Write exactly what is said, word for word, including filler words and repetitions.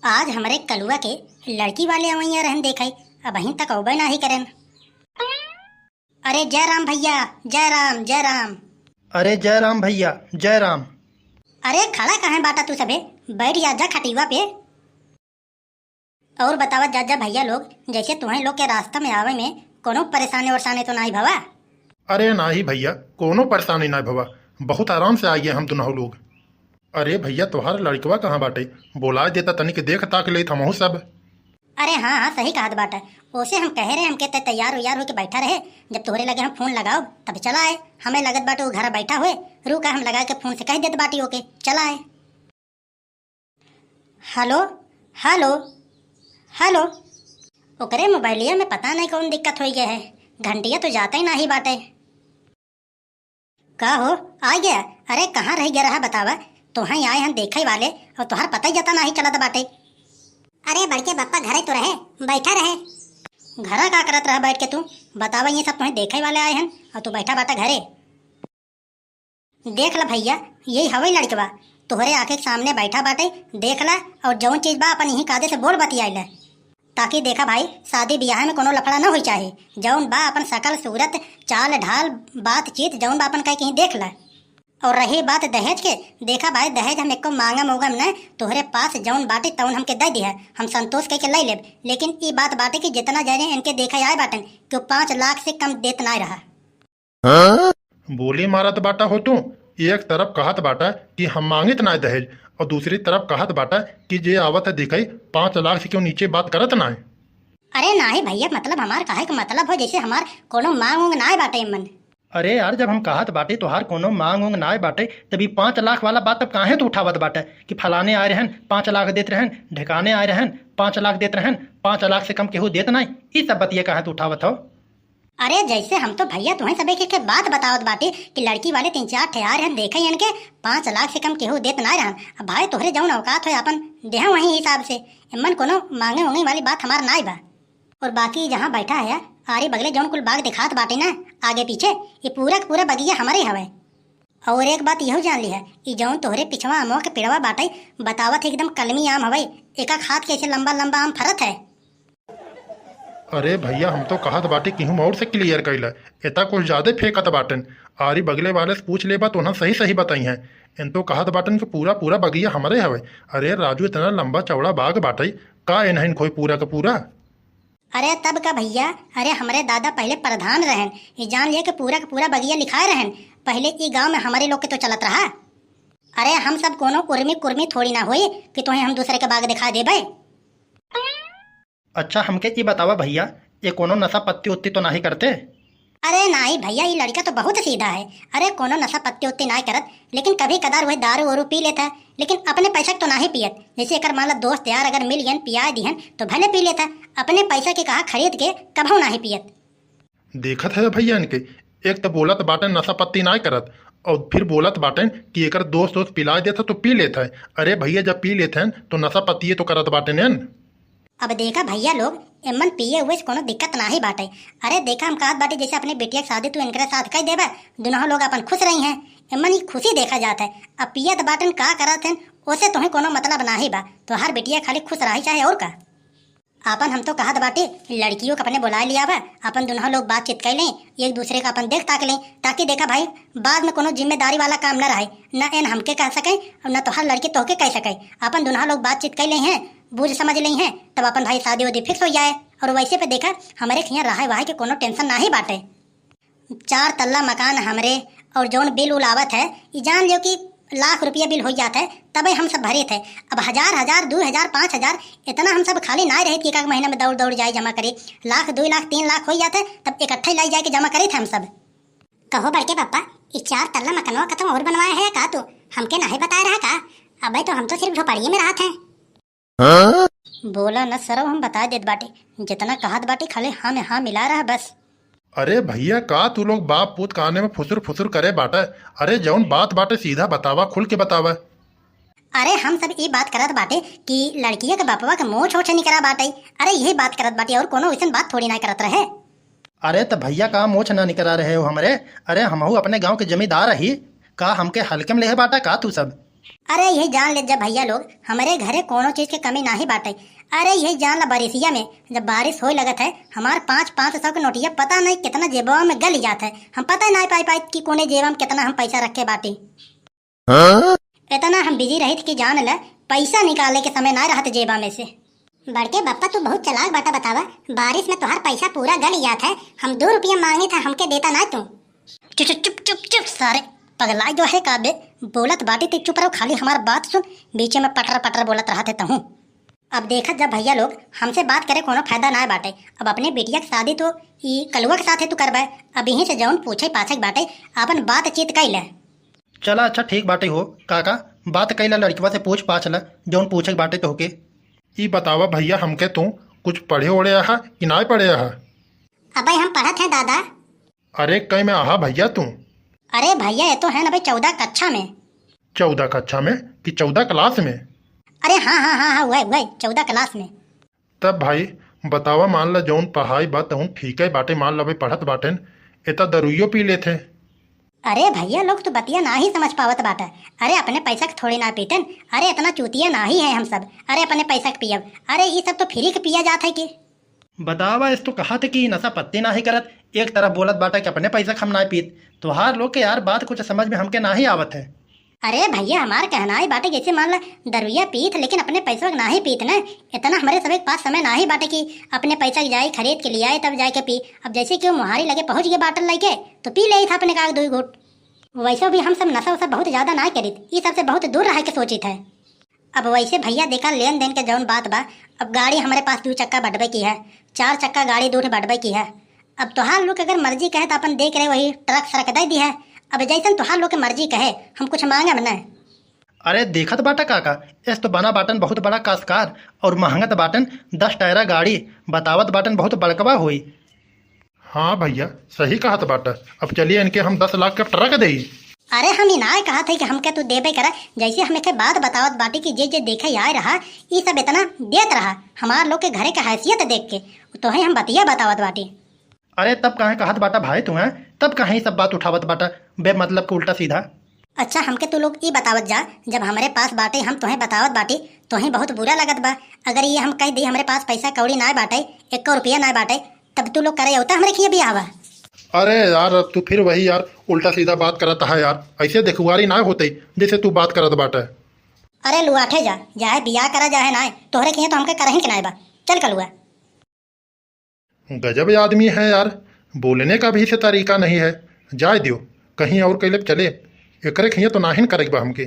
आज हमरे कलुआ के लड़की वाले अवइया रहन देखइ, अबहिन तक अउबे नाहीं करेन। अरे जय राम भइया, जय राम, जय राम। अरे जय राम भइया, जय राम। अरे खड़ा काहे बाटा तू सभे, बैठ जा, जा खटिवा पे। अउर बतावा जा, जा भइया लोग, जइसे तुहइ लोग के रास्ता में आवइ में कउनो परेसानी ओरसानी तो नाहीं भवा? अरे नाहीं भइया, कउनो परेसानी नाहीं भवा, बहुत आराम से आइगे हम दुनहु लोग। अरे भइया, तोहार लड़कवा कहाँ बाटे? बोलाइ देता, तनिक देख ताक लेत हमहू सब। अरे हाँ, हाँ, सही कहत बाटा। ओसे हम कहे रहे, हमके ते तैयार उयार होके बैठा रहे, जब तोहरे लगे हम फोन लगाउब, तब चला आए। हमइ लगत बाटे उ घरा बैठा होए, रुका, हम लगाइ के फोन से कहि देत बाटी ओके, चला आए। हेलो, हेलो, हेलो। ओकरे मोबाइलिया में पता नाहीं कउन दिक्कत होइ गए है, घंटिया तो जातइ नाहीं बाटे। का हो, आइ गया? अरे कहाँ रहि गया रहा बतावा, तोहइ आए हन देखइ वाले अउर तोहार पतइ जता नाहीं चलत बाटे। अरे बड़के बप्पा घरे तो रहे, बैठा रहे। घरा का करत रहा बैठ के तू? बतावा, ये सब तोहइ देखइ वाले आए हन अउर तू बैठा बाटा घरे। देख ला भइया, यही हवइ लड़कवा, तोहरे आँखे के सामने बैठा बाटे, देख ला, अउर जउन चीज बा अपन यहीं कायदे से बोल बतियाइ ला, ताकि देखा भाई, शादी बियाह में कउनो लफड़ा न होइ चाहे। जउन बा अपन शकल सूरत, चाल ढाल, बातचीत, जउन बा अपन कहीं कहीं देख ला। अउर रही बात दहेज के, देखा भाई, दहेज हम एको माँगम ओगम न, तोहरे पास जउन बाटे तउन हमके दइ दिहा, हम संतोष कइके लइ लेब। लेकिन ई बात बाटे कि जितना जने इनके देखइ आए बाटन, केउ पाँच लाख से कम देत नाहीं रहा। बोली मारत बाटा हो तू, एक तरफ कहत बाटा कि हम माँगित नाहीं दहेज, अउर दूसरी तरफ कहत बाटा कि जे आवत है देखइ, पाँच लाख से केउ नीचे बात करत नाहीं। अरे नाहीं भइया, मतलब हमार कहइ के मतलब हो जइसे हमार कउनो माँग उंग नाहीं बाटे एमन। अरे यार, जब हम कहत बाटे तोहार कउनो माँग उंग नाहीं बाटे, तब ई पाँच लाख वाला बात तब काहे तू उठावत बाटे कि फलाने आए रहन, पाँच लाख देत रहन, ढेकाने आए रहन, पाँच लाख देत रहन, पाँच लाख से कम केहू देत नाहीं, ई सब बतिया काहे तू उठावत हो? अरे जइसे हम तो भइया तुहइ सबे के, के बात बतावत बाटी कि लड़की वाले तीन चार ठे आए रहन, देखइ इनके, पाँच लाख से कम केहू देत नाहीं रहन। अब भाई तोहरे जउन औकात होइ आपन देहा वही हिसाब से, एमन कउनो माँगे उंगे वाली बात हमार नाहीं बा। अउर बाकी जहाँ बैठा है आरी बगले जउन कुल बाग देखात बाटे ना आगे पीछे, ई पूरा के पूरा बगिया हमरे हवइ। अउर एक बात इहउ जान लिहा, ई जउन तोहरे पिछवा अमवा के पेड़वा बाटे, बतावत है एकदम कलमी आम हवइ, एका खात के अइसे लंबा लंबा आम फरत है। अरे भइया, हम तो कहत बाटी कि हम अउर से clear कइला, एता कुछ जादे फेंकत बाटेन। आरी बगले वाले से पूछ लेबा तो उन्हन सही सही बतइहैं। एन तो कहत बाटेन कि पूरा पूरा बगिया हमरे हवे। अरे राजू, एतना लंबा चौड़ा बाग बाटे, का एनहिन खोई पूरा का पूरा? अरे तब का भइया, अरे हमरे दादा पहिले प्रधान रहन, ई जान लिहा कि पूरा का पूरा बगिया लिखाए रहन। पहिले ई गाँव में हमरे लोग के तो चलत रहा। अरे हम सब कउनो उर्मी कुर्मी थोड़ी ना होई कि तोहे हम दूसरे के बाग देखाइ देबइ। अच्छा, हमके ई बतावा भइया, ये कउनो नशा पत्ती उत्ती तो नाहीं करते? अरे नाहीं भइया, ई लड़िका तो बहुत सीधा है। अरे कउनो नशा पत्ती उत्ती नाहीं करत, लेकिन कभी कदार वही दारू वारू पी लेत है, लेकिन अपने पैसा के तो नाहीं पियत। जइसे एकर मान ला दोस्त यार अगर मिल गयन, पियाइ दिहन तो भले पी लेत है, अपने पैसा के कहा खरीद के कभउ नाहीं पियत। देखत है भइया इनके, एक तो बोलत बाटेन नशा पत्ती नाहीं करत, अउर फिर बोलत बाटेन कि एकर दोस्त दोस्त पिलाइ देत है तो पी लेत है। अरे भइया, जब पी लेत हैं तो नशा पत्तिये तो करत बाटेन एन। अब देखा भइया लोग, एमन पिए हुए से कउनो दिक्कत नाहीं बाटे। अरे देखा, हम कहत बाटी जइसे अपने बिटिया के शादी तू इनकरे साथ कइ देबा, दुनहु लोग अपन खुश रहिहैं। एमन ई खुशी देखा जात है, अब पियत बाटेन का करत हैं, ओसे तोहे कउनो मतलब नाहीं बा। तोहार बिटिया खाली खुश रही चाहे अउर का। आपन हम तो कहत बाटी लड़कियो के अपने बोलाइ लियावा, अपन दुनहु लोग बातचीत कइ लें, एक दूसरे का अपन देख ताक लें, ताकि देखा भाई, बाद में कउनो जिम्मेदारी वाला काम न रहइ, न एन हमके कह सकइ अउर न तोहार लड़की तोहके कह सकइ। आपन दुनहु लोग बातचीत कइ लेइहैं, बूझ समझ लेइहैं, तब आपन भाई शादी वादी fix होइ जाए। अउर वइसे पे देखा, हमरे खियाँ रहइ वहइ के कउनो tension नाहीं बाटे। चार तल्ला मकान हमरे, अउर जउन बिल उल आवत है, ई जान लियो कि लाख रुपया बिल होइ जात है, तबे हम सब भरित है। अब हजार हजार, दुइ हजार, पाँच हजार, एतना हम सब खाली नाहीं रहित कि एक आध महीना में दौड़ दौड़ जाइ जमा करी। लाख, दुइ लाख, तीन लाख होइ जात है, तब इकट्ठे लाइ जाइ के जमा करित है हम सब। कहो बड़के पप्पा, ई चार तल्ला मकनवा कतहूँ अउर बनवाए है का तू? हमके नाहीं बताए रहा का? अबे तो हम तो सिर्फ झोपड़िए में रहत हैं। बोला न सरऊ, हम बताइ देत बाटी, जेतना कहत बाटी खाली हाँ में हाँ मिलाए रहा बस। अरे भइया, का तू लोग बाप पूत काने में फुसुर फुसुर करे बाटे? अरे जउन बात बाटे सीधा बतावा, खुल के बतावा। अरे हम सब ई बात करत बाटे कि लड़किया के बपवा के मोछ ओछ निकरा बाटे। अरे यही बात करत बाटे, अउर कउनो वइसन बात थोड़ी ना करत रहे। अरे त भइया, का मोछ ना निकरा रहे हो हमरे? अरे हमहू अपने गाँव के जमींदार ही, का हमके हल्के में लेहे बाटा का तू सब? अरे यही जान ले जब भैया लोग, हमरे घरे कोनो चीज के कमी नाही बाटे। अरे यही जान ला, बारिशिया में जब बारिश होए लगत है, हमार पाँच पाँच सौ के नोटिया पता नहीं कितना जेबवा में गल जात है। हम पता नहीं पाई पाई कि कोने जेबा में कितना हम पैसा रखे बाटी। हाँ? इतना हम बिजी रहित कि जान ले, पैसा निकाले के समय ना रहत जेबा में से। बड़के बप्पा, तू बहुत चालाक बाटा। बतावा, बारिश में तोहार पैसा पूरा गल जात है। हम दो रुपया मांगे था, हमके देता ना तू। चुप चुप चुप चुप चुप सारे, पगलाई जो है का बे? बोलत बाटी ते चुप रहो, खाली हमार बात सुन, बीचे में पटर पटर बोलत रहत है तहूँ। अब देखत जब भैया लोग, हमसे बात करे कोनो फायदा ना बाटे। अब अपने बिटिया के शादी तो ई कलुआ के साथे तू करबे। अब यहीं से जौन पूछे पाछे के बाटे, आपन बातचीत कई ले। चला अच्छा ठीक बाटे हो काका, बात कई ला लड़कवा से, पूछ पाछ ला जौन पूछे के बाटे तोहके। ई बतावा भैया, हमके तू कुछ पढ़े ओढ़े आहा कि नाय पढ़े आहा? अबे हम पढ़त है दादा। अरे कई में आहा भैया तू? अरे भैया ये तो है ना भाई चौदह कक्षा में। चौदह कक्षा में कि चौदह क्लास में? अरे हाँ हाँ हाँ हाँ, वही वही चौदह क्लास में। तब भाई बतावा, मान ला जौन पढ़ाई बा तहुन ठीक है बाटे, मान ला भाई पढ़त बाटेन, एता दरुइयो पी लेथे। अरे भैया लोग तू बतिया ना ही समझ पावत बाटे। अरे अपने पैसा के थोड़ी ना पीतेन। अरे इतना चूतिया ना ही है हम सब। अरे अपने पैसा के पियब? अरे ई सब तो फ्री के पिया जात है कि? बतावा, इस तो कहा थे कि नशा पत्ती ना ही करत, एक तरफ बोलत बाटा कि अपने पैसा के हम ना पीत। तोहार लोग के यार बात कुछ समझ में हमके ना ही आवत है। अरे भैया हमार कहना ही बाटे, जैसे मान ला दरुइया पीत लेकिन अपने पैसा के ना ही पीत ना। इतना हमरे सब के पास समय ना ही बाटे कि अपने पैसा के जाए खरीद के लियाए तब जाए के पी। अब जैसे कि वो मोहारी लगे पहुँच गए बाटल लेके, तो पी ले था अपने का दुई घूट। वैसे भी हम सब नशा वशा बहुत ज्यादा ना करित, ई सब से बहुत दूर रह के सोचित है। अब वैसे भैया देखा लेन देन के जौन बात बा, अब गाड़ी हमरे पास दू चक्का बटबे की है, चार चक्का गाड़ी दू ठे बटबे की है। अब तोहार लोग के अगर मर्जी कहे तो अपन देख रहे वही ट्रक सड़क दे दी है। अब जैसन तोहार लोग के मर्जी कहे, हम कुछ मांगब न। अरे देखत बाटा काका, एस तो बना बाटन बहुत बड़ा कासकार और महंगत बाटन दस टायरा गाड़ी, बतावत बाटन बहुत बड़कवा होई। हाँ भैया, सही कहत बाटा। अब चलिए इनके हम दस लाख के ट्रक देई। अरे हम ई नाय कहत है कि हमके तू देबे करा, जैसे हम एके बात बतावत बाटी कि जे जे देखे आए रहा, ई सब इतना देत रहा, हमार लोग के घरे के हैसियत देख के, तोहे हम बतिया बतावत बाटी। अरे तब काहे कहत बाटा भाई तू, हैं? तब काहे ई सब बात उठावत बाटा बेमतलब के उल्टा सीधा? अच्छा हमके तू लोग ई बतावत जा, जब हमरे पास बाटे हम तोहे बतावत बाटी, तोहे बहुत बुरा लगत बा। अगर ये हम कह दी हमरे पास पैसा कौड़ी नाय बाटे, एको रुपया नाय बाटे, तब तू लोग करे अउता हमरे खिया बियाह बा? अरे यार, अब तू फिर वही यार उल्टा सीधा बात करत है यार। ऐसे देखुआरी ना होते जैसे तू बात करत बाटे। अरे लुआठे जा, चाहे बियाह करा चाहे नाय, तोहरे खिया तो हमके करही के नाय बा। चल कलुआ। गजब आदमी है यार, बोलने का भी से तरीका नहीं है। जाए दियो, कहीं और कैले चले, एकरे खिया तो नाहिन करे के बा हमके।